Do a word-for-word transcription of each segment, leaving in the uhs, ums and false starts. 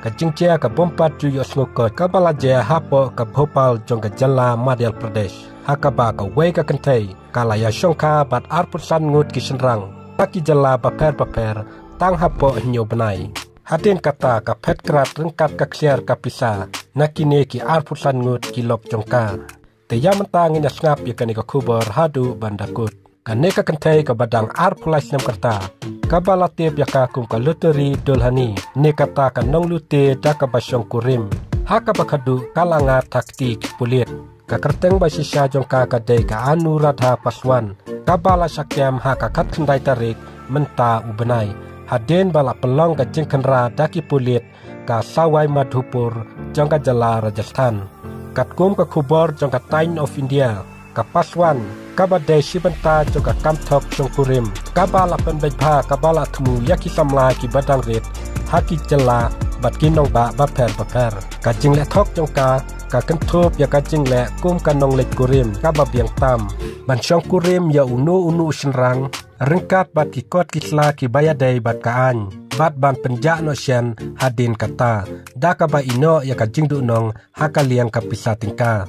ka jingjia ka bom pat ju ïohsngew koit kaba la jia hapoh ka Bhopal jong ka jylla Madhya Pradesh, ha kaba kawei ka kynthei ka la ïashongkha bad arphew san ngut ki shynrang na ki jylla bapher bapher tang hapoh hynñiew bnai. Hadien kata ka phet krad ryngkat ka khliar ka pisa na kine ki arphew san ngut ki lok jong ka. Te ïa mynta ngin ïa sngap ïa kane ka khubor haduh ban da kut. Kane ka kynthei kaba dang arphew lai snem ka rta, kaba la tip ïa ka kum ka Luthari Dulhani, ne kata ka nonglute da kaba shongkurim, ha kaba khadduh ka la ngat ha kti ki pulit. Ka kyrteng ba shisha jong ka ka dei ka Anuradha Paswan, kaba la shah kem ha ka khatkhyndai tarik mynta u bnai, hadien ba la pynlong ka jingkhynra da ki pulit ka Sawai Madhopur jong ka jylla Rajasthan. Katkum ka khubor jong ka Times of India, ka Paswan, kaba dei shi bynta jong ka kam thok shongkurim, kaba la pynbeit bha kaba la thmu ïa ki samla kiba dang rit ha ki jylla bad ki nongbah bapher bapher. Ka jingleh thok jong ka ka kynthup ïa ka jingleh kum ka nongleit kurim kaba biang tam, ban shongkurim ïa uno uno u shynrang, ryngkat bad ki kot ki sla kiba ïadei bad ka aiñ, bad ban pynjah noh shen hadien kata, da kaba ïehnoh ïa ka jingduhnong ha ka liang ka pisa tyngka.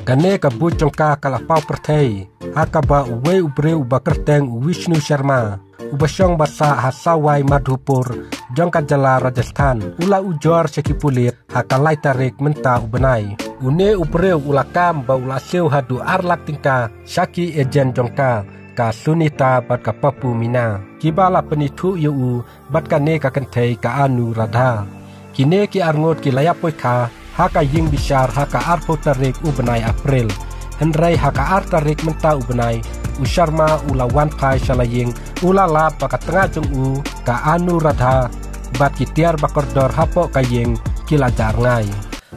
Kane ka buit jong ka ka la paw pyrthei, ha kaba uwei u briew uba kyrteng u Vishnu Sharma, uba shong ba sah ha Sawai Madhopur jong ka jylla Rajasthan, u la ujor sha ki pulit ha ka lai tarik mynta u bnai. Une u briew u la kam ba u la siew haduh ar lak tyngka sha ki ejen jong ka, ka Sunita bad ka Papu Meena, kiba la pynithuh ïa u bad kane ka kynthei ka Anuradha. Kine ki arngut ki la ïa poi kha ha ka ïing bishar ha ka arphew tarik u bnai April. Hynrei ha ka ar tarik mynta u bnai, u Sharma u la wan phai sha la ïing, u la lap ba ka tnga jong u ka Anuradha bad ki tiar ba kordor hapoh ka ïing ki la jah rngai.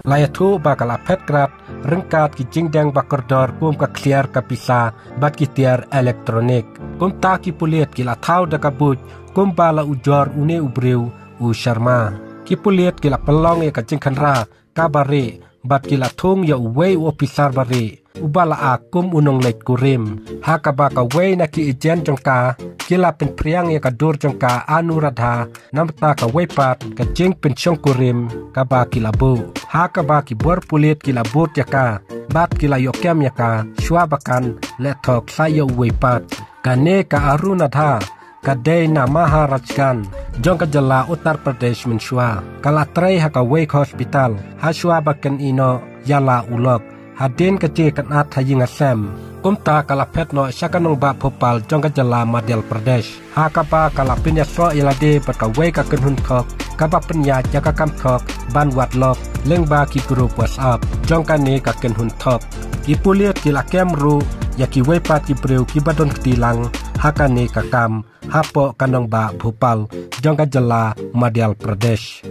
La ïathuh ba ka la phet krad ryngkat ki jingdeng ba kordor kum ka khliar ka pisa bad ki tiar elektronik. Kumta ki pulit ki la thaw da ka buit kumba la ujor une u briew u Sharma. Ki pulit ki la pynlong ïa ka jingkhynra kaba rieh bad ki la thung ïa uwei u ophisar ba rieh, uba la ak kum u nongleit kurim. Ha kaba kawei na ki ejen jong ka ki la pynphriang ïa ka dur jong ka Anuradha namar kawei pat ka jingpynshongkurim kaba ki la buh. Ha kaba ki bor pulit ki la bud ïa ka bad ki la ïoh kem ïa ka, shuwa ba kan leh thok sa ïa uwei pat. Kane ka Anuradha ka dei na Maharajganj jong ka jylla Uttar Pradesh mynshuwa. Ka la trei ha kawei ka hospital ha shuwa ba kan ïehnoh ïa la u lok, hadien ka jingïakynad ha ïing ha sem. Kumta ka la phet noh sha ka nongbah Bhopal jong ka jylla Madhya Pradesh, ha kaba ka la pynïasoh ïa lade bad kawei ka kynhun thok kaba pynïaid ïa ka kam thok ban wad lok lyngba ki group WhatsApp jong kane ka kynhun thok. Ki pulit ki la kem ruh ïa kiwei pat ki briew kiba don kti lang ha kane ka kam hapoh ka nongbah Bhopal jong ka jylla Madhya Pradesh.